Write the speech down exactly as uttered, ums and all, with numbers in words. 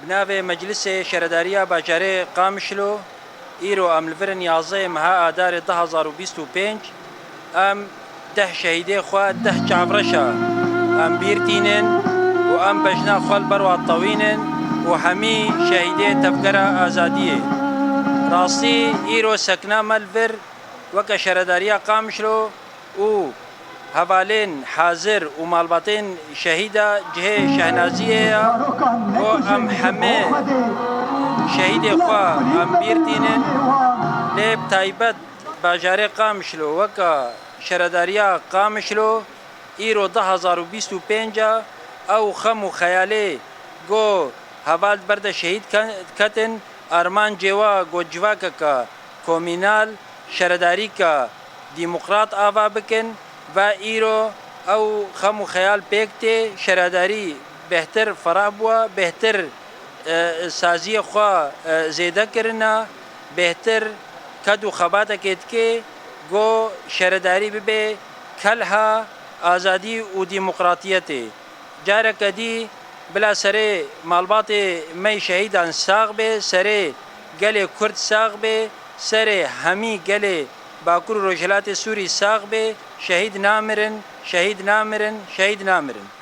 Bi navê Meclisê Şaredariya Bajarê Qamişlo, îro em li vir in, yazdehê meha Adarê du hazar û bîst û pênc, em deh şehîdê xwe, deh çavreşa em bîr tînin û em bejna xwe li ber wan tewînin û hemî şehîdê Tevgera Azadiyê. Rastî îro sekna me li vir weke Şaredariya Qamişlo û hevalên hazir û malbatên şehîda cihê şehnaziyê ye. Ku em hemê şehîdê xwe em bîr tînin, lê bi taybet bajarê Qamişlo weke Şaredariya Qamişlo îro du hazar û bîst û pênc e, ew xem û xeyalê ku heval di ber de şehîd ke-, ketin, armancê we ku civakeke komînal, şaredarîke demokrat ava bikin, ve îro ew xem û xeyal pêk tê, şaredarî bêhtir ferah bûye, bêhtir, e, saziyê xwe, e, zêde kirine, bêhtir ked û xebatekê dike, ku şaredarî bibe kelha azadî û demokratiyetê. Careke dî bila serê malbatê me yê şehîdan sax be, serê gelê Kurd sax be, serê hemî gelê Bakur û Rojhilatê Sûrî sax be, şehîd namirin, şehîd namirin, şehîd namirin.